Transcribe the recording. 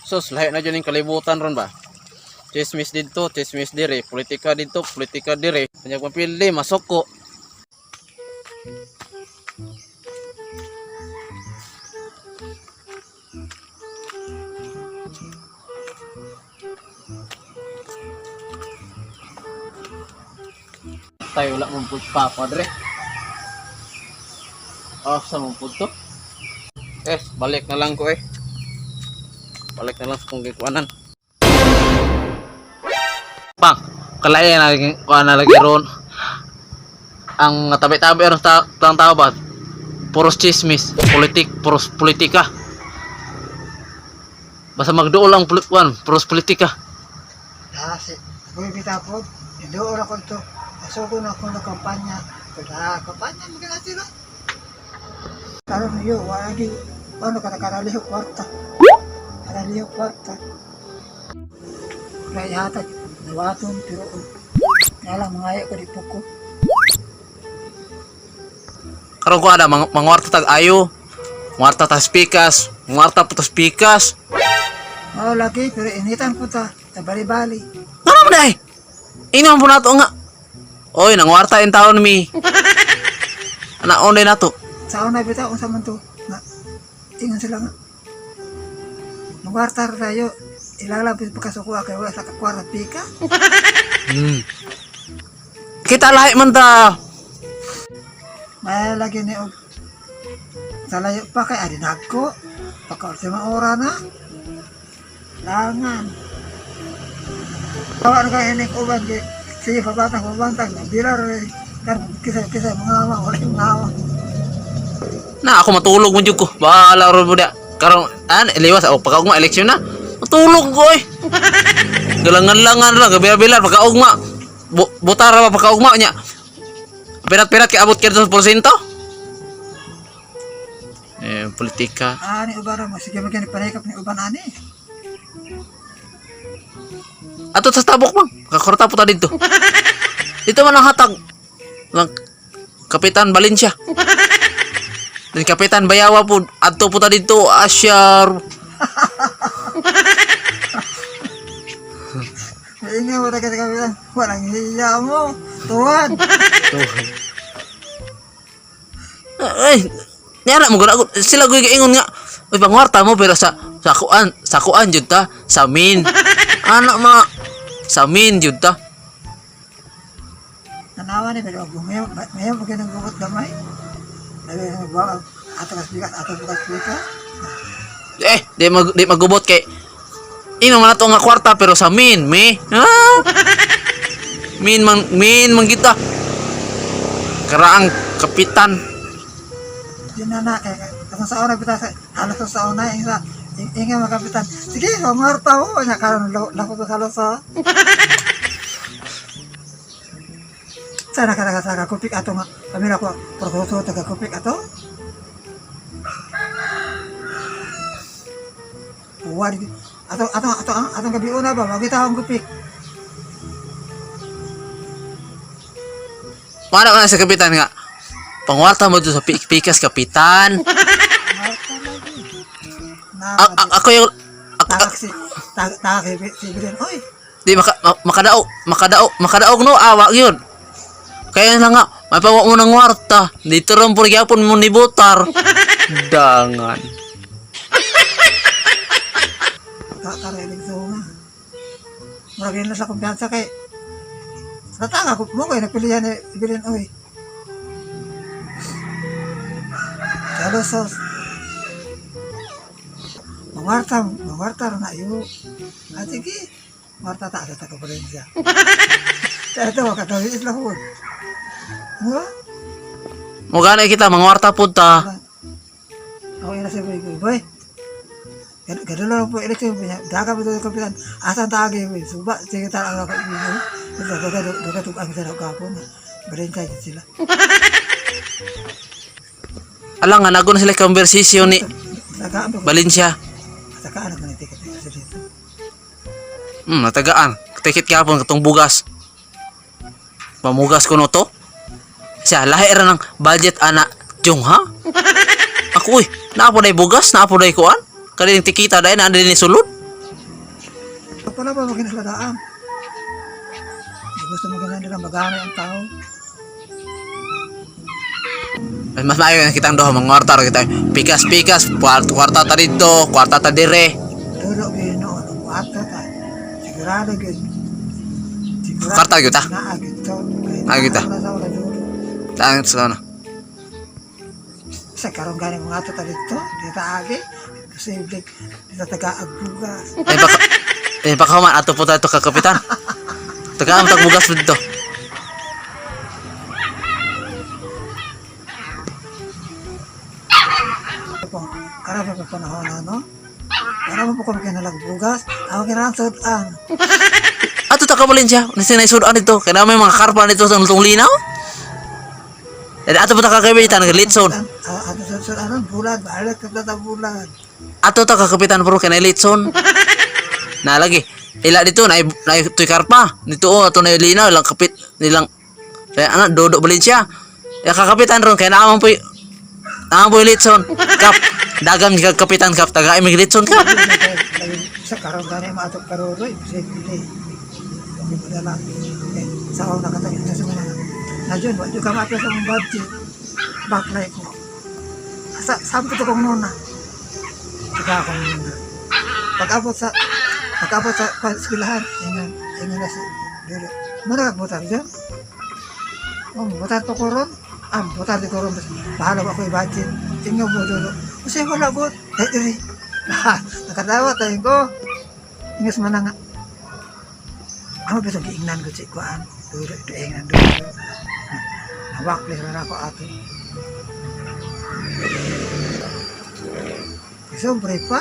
Sus, lahi na dyan yung kalibutan ron ba? Chismis dito, chismis dire, politika dito, politika dire. Kanya pili, masoko. Tayo wala mong pud pa, padre. Ah, sa mong pud to? Eh, balik na lang ko eh. Balik na lang sa kong gikuanan. Pang, kalaya na lagi kuan na lagi ron. Ang tabi-tabi ron sa tang tao ba? Puros chismis, politik, puros politika. Basta magduol ang kuan, puros politika. Ah, si Boy Bitapod, idoon ako ito. Asuko na ako ng kampanya. Pero kampanya, magana sila. Karon niyo, wala gi, ano ka karaliho kwarta. Karaliho kwarta. Kaya hatag, nawaton, pero nga lang mga ayo ko di puko. Karon ko ada mangwarta tag ayo. Mangwarta tas pikas, mangwarta po tas pikas. Mao lagi, pero initan po ta, tabali-bali. Nga naman ay. Ino man po nato nga. Oy, nangwarta in taon mi. Ana online nato. Sa una bitaw, unsa man to, nga, ingon sila nga. Mangwarta ra tayo, ilalabis pagkasukuha kay wala sa kwarta pika. Kita lahi man ta. May lagi ni og sa layo pa kay adi nagko. Pagka ultima ora na. Langan. Tawa na kay ining uban kay sige pabatang pabantang nabila ra eh. Kan kisa kisa mga awa wala yung mga awa. Na ako matulog mo jud ko. Bahala ro mo da. Karon an liwas ako pagkaugma eleksyon na. Matulog ko eh. Galangan-langan lang gabi-bilar pagkaugma. Butara pa pagkaugma nya. Pirat-pirat kay abot kay sa porsyento. Eh, politika. Ani uban ra mo sige magani panikap ni uban ani. Ato sa tabok man. Kakorta po ta dito. Dito man ang hatag ng Kapitan Valencia. Then Kapitan Bayawa po. Adto po ta dito. Asyar. Inga mo ra kasi kapitan. Walang hiya mo. Tuwan. Ay, niya mo gud sila gud giingon nga. Uy, pangwarta mo pero sa kuan jud ta, sa min. Anak ma sa min jud ta. Tanawa ni pero gumayo mayo pag gubot gamay. Labi na ba ato kas bigas ato bukas bigas. Eh, di magubot kay ino man ato nga kwarta pero sa min, me. Ah! Min man kita. Karaang kapitan. Di na na kay katong sa una bitaw sa halos sa una ing sa inga mga kapitan. Sige, pamarta mo nya karon lako ko sa halos sa. Sana ka sa kupik ato nga kami na ko proseso taga kupik ato. Wari ato ato ato ang atong gabi una ba magita ang kupik. Para na sa kapitan nga. Pangwarta mo doon sa pikas kapitan. Marta lagi. Na Ako yung ako, tagak si tagak si si Bilen. Oy, di makadaog, makadaog, makadaog no awak yun. Kaya na nga, may pawa mo ng warta. Dito rin po gyapon mo ni Butar. Dangan. Kakarinig sa una. Murag yun lang sa kumpiyansa kay Natanga ko mo kay napilihan ni Ibilin oy. Jalosos. Mamarta, mamarta na iyo. Ah, sige. Marta ta sa taga Valencia. Kaya ito, katawi isla po. Ano? Mo gani kita mangwarta pud ta. Ako yun na si Boy Boy. Boy, gano'n lang po eleksyon po niya. Daga po ito kapitan. Asan tagi po? Suba, sige tara ako boy. Daga daga tugang sa kapon. Valencia dyan sila. Ala nga nago na sila conversation ni Tagaan ba? Valencia. Tagaan ako ng ticket dito dito. Natagaan. Tikit gyapon katong bugas. Pamugas ko no to. Siya lahi ra ng budget ana jung ha. Ako uy, naa po day bugas, naa po day kuan. Kani tikita dai naa din ni sulod. Wala pa maginaladaan. Di gusto mo ganyan nila magana ang tao. Mas maayo na kitang duha mangwarta ra kita. Pikas pikas, kwarta ta didto, kwarta ta dire. Dulo gyud noon, kwarta ta. Sigurado gyud. Sigurado. Kwarta gyud ta. Naa gyud to. Naa gyud ta. Naa sa wala dulo. Ang sa na. Sa karon gani mga ato ta dito, di ta agi. Posible di ta taga bugas. Eh baka man ato po tayo ka kapitan. Tagaan tag bugas dito. Po, karon pa panahon na no. Para mo po kami kinalag bugas, ako kinahanglan sud-an. Ato ta ka Valencia, nasi na isudan dito. Kaya na may mga karpa dito sa lutong linaw. Dahil ato po ta kakapitan litson. Ah, ato sud-an bulan, balik ka ta bulan. Ato ta kakapitan bro kay na litson. Na lagi. Ila dito na na tuy karpa. Dito oh ato na linaw ilang kapit nilang kaya ana dodo Valencia. Ya kakapitan ron kay naamang po naamang po litson. Kap dagam kag kapitan kap taga imig litson kap. Sa karon gani maato karuroy, posible. Hindi mo dala. Eh, sa ako nakatayo sa mga na dyan, wa ka maapil sa mong budget. Baklay ko. Sa, saan ko to kong nuna? Tiga akong nuna. Pag-abot sa eskwelahan, ingon, ingon na si Dulo. Muna ka butar dyan? Oh, butar to ko ron. Ah, butar di ko ron. Bahala ko ako i-budget. Ingon mo, Dulo. Kasi wala ko. Eh, diri. Nakatawa tayo ko. Ingas man na nga. Amo ba itong giingnan ko si Kuan? Dulo, ito ingnan dulo. Nawakli na ako ato. Siyempre pa.